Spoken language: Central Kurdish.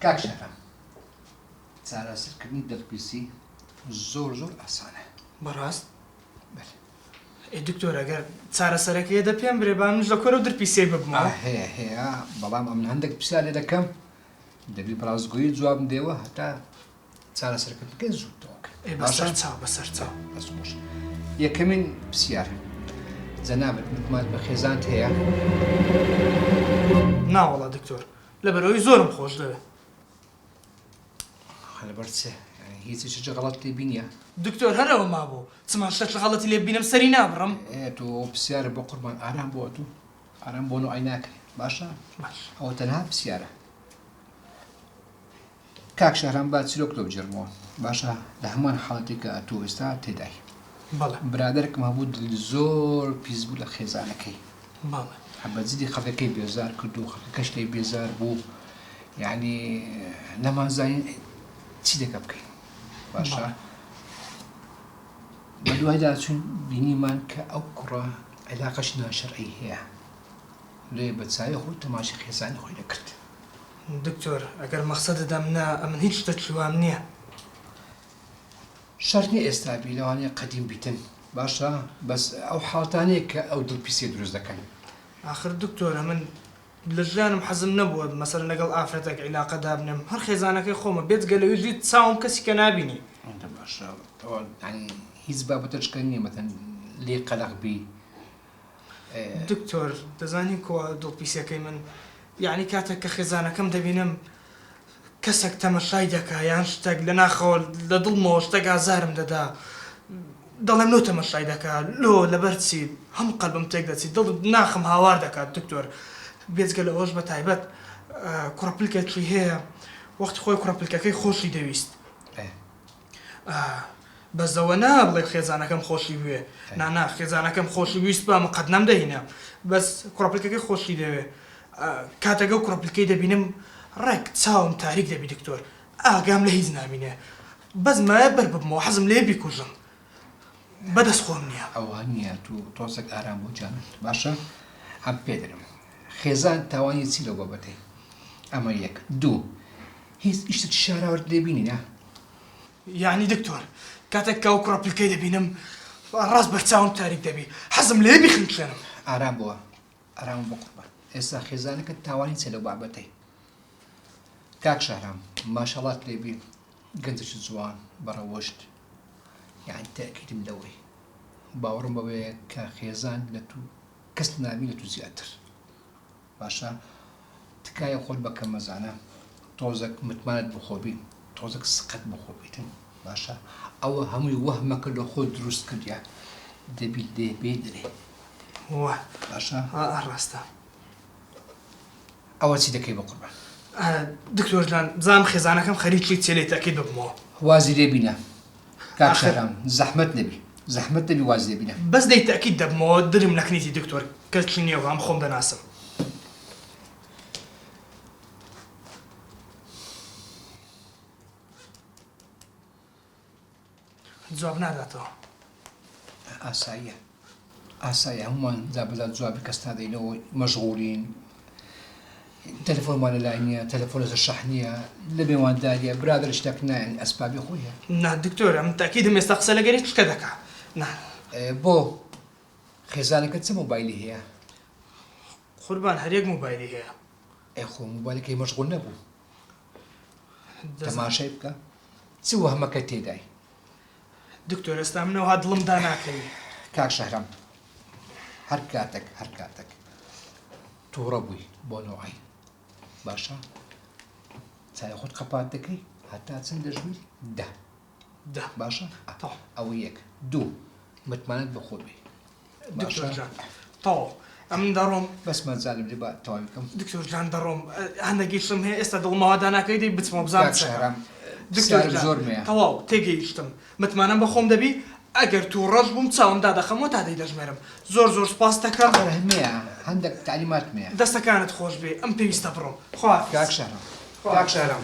کاک شەهرام چارەسەرکردنی دڵپیسی زۆر زۆر ئاسانە. بەڕاست؟ بەلێ. ئێ دکتۆر ئەگەر چارەسەرەکەیە دە پێم برێ با منیش لە کۆرەو درپیسیەی ببمەوە. هەیە هەیە بەڵام ئەمن هەندێک پرسیار لێ دەکەم دەبی بەڕاستگۆیی جوابم دێوە هەتا چارەسەرکردنەکەی زوو تەواو کەین. ئێ بەسەر چاو بەسەر چاو. دەست خۆش. یەکەمین پرسیار جەنابت متمانەت بە خێزانت هەیە؟ ناوەڵا دکتۆر لەبەرئەوەی زۆرم خۆش دەوێ. لەبەر چ؟ یانی هیچ شتێکی غەڵەت لێ بینیە؟ دکتۆر هەر ئەوە مابوو چما شتێکی غەڵەتی لێ ببینم سەری نابڕم. ئێ تۆ پرسیارە بۆ قوربان ئارام بۆ ئەتوو ئارام بۆ نوعی ناکرێ باشە؟ باش. ئەوە تەنها پرسیارە. کاک شەهرام با چیرۆک لۆ بگێڕمەوە باشە لە هەمان حاڵەتی کە ئەتوو ئێستا تێدای. بەڵێ. برادەرکم هەبوو دڵی زۆر پیس بوو لە خێزانەکەی. بەڵێ. بە جدی خەڵکەکەی بێزار کرد و خەڵکەکەش لێی بێزار بوو یعنی نەمانزانی چی دەکە بکەین باشە بە دوایدا چون بینیمان کە ئەو کوڕە عیلاقەش ناشەرعی هەیە لێ بە چاوی خۆی تەماشی خێزانی خۆی دەکرد. دکتۆر ئەگەر مەخسەدت ئەمنە ئەمن هیچ شتەکی وام نییە. شەرت نیە ئێستا بی لەوانەیە قەدیم بیتن باشە بەس ئەو حاڵتانەیە کە ئەو دڵ پیسیە دروست دەکەن. ئاخر دکتۆر ئەمن لە ژیانم حەزم نەبووە مەسەلەن لەگەڵ ئافرەتێک عیلاقە دابنێم هەر خێزانەکەی خۆمە بێجگە لەویش هیچ چاوم کەسی کە نابینی. ئەوەندە باشە ئەوە یانی هیچ بابەتەشکە نیە مەتەن لێی قەلەق بی. دکتۆر دەزانی کوا دڵ پیسەکەی من یانی کاتێک کە خێزانەکەم دەبینم کەسەک تەمەشای دەکا یان شتەک لە ناخەوە لە دڵمەوە شتەک ئازارم دەدا دەڵێم لۆ تەمەشای دەکا لۆ لەبەر چی هەموو قەلبم تێک دەچی دڵ ناخم هاوار دەکات دکتۆر بێجگە لەوەش بە تایبەت کوڕە پلکێکی هەیە وەختی خۆی کوڕە پلکەکەی خۆشی دەویست بەس ئەوە نا بڵێ خێزانەکەم خۆشی بوێ نا نا خێزانەکەم خۆشی ویست با من قەت نەمدەهینا بەس کوڕە پلکەکەی خۆشی دەوێ کاتێک ئەو کوڕە پلکەی دەبینم ڕێک چاوم تاریک دەبی دکتۆر ئاگام لە هیچ نامینێ بەس مایە بەر ببمەوە حەزم لێ بیکوژم بەدەست خۆم نییە. ئەوە نییە تو تۆزێک ئارام بۆ جانم باشە ئەم پێ دەرم خێزان تاوانی چی لەو بابەتەی ئەمە یەک دوو هیچ ئیشتێکی شاراوەت لێ بینی نا؟ یەعنی دکتۆر کاتێک کە ئەو کوڕە پلکەی دەبینم ڕاست بەرچاوم تاریک دەبی حەزم لێیە بیخنکێنم. ئارام بۆ ئارام بۆ قوربان ئێستا خێزانەکەت تاوانی چیە لەو بابەتەی کاک شەهرام ماشەڵات لێبی گەنجێکی جوان بەڕەوشت یانی تەئکیدم لەوەی باوەڕم بەوەیە کە خێزان لە تو کەس نابی لە تو زیاتر باشە تکایە خۆت بە کەم مەزانە تۆزەک متمانەت بەخۆ بی تۆزەک سقەت بەخۆ بیتن باشە ئەوە هەمووی وەهمەکە لە خۆت دروست کردیە دەبی لێ بێ دەرێ وا باشە ڕاستە ئەوە چی دەکەی بە قوربان دکتۆر جان بزانم خێزانەکەم خەریکی چیە لێی تەئکید ببمەوە. وازی لێ بینە کاک شەهرام زەحمەت نەبی زەحمەت نەبی وازی لێ بینە. بەس لێی تەئکید دەبمەوە درم نەکنیتی دکتۆر کەس چی نیە وام خۆم دەناسم. جواب ناداتەوە. ئاساییە ئاساییە هەموومان جا بەجا جوابی کەس نادەینەوە مەشغوڵین تەلەفۆنمان لەلای نییە تەلەفۆن لەسەر شەحنیە لە مێوانداریە برادەر شتێک نایەن ئەسبابی خۆی هەیە. نا دکتۆر ئەمن تەئکیدم ئێستا قسە لەگەر هیچ کە دەکا نا. بۆ خێزانەکەت چ مۆبایلی هەیە؟ قوربان هەر یەک مۆبایلی هەیە. ئێ خۆ مۆبایلەکەی مەشغوڵ نەبوو. تەماشای بکە چ وەهمەکە تێدای. دکتۆر ئێستا من ئەوها دڵم داناکەوی. کاک شەهرام هەر کاتەک هەر کاتەک توڕە بووی بۆ نوعەی باشە چای خۆت قەپات دەکەی هەتا چەند دەژمیری دە دە باشە ئەوە یەک دوو متمانەت بە خۆت بێ دکتۆر جان تەواو ئەمن دەڕۆم. بەس مەجالم دێ با تەواوی بکەم. دکتۆر جان دەڕۆم هەندێک ئیشم هەیە ئێستا دڵم ئاوا داناکەوی دەی بچمەوە بزانم کاک چ دەکەم. شەهرام دکتۆر پرسیارم جان زۆرم هەیە. تەواو تێگەیشتم متمانەم بە خۆم دەبی ئەگەر تووڕەش بووم چاوم دادەخەمەوە تا دەی دەژمێرم زۆر زۆر سوپاست دەکەم. هەمەیە هەندێک تەعلیماتم هەیە. دەستەکانت خۆش بێ ئەم پێویستە بڕۆم خواحافیز. کاک شەهرام خواحافیز. کاک شەهرام.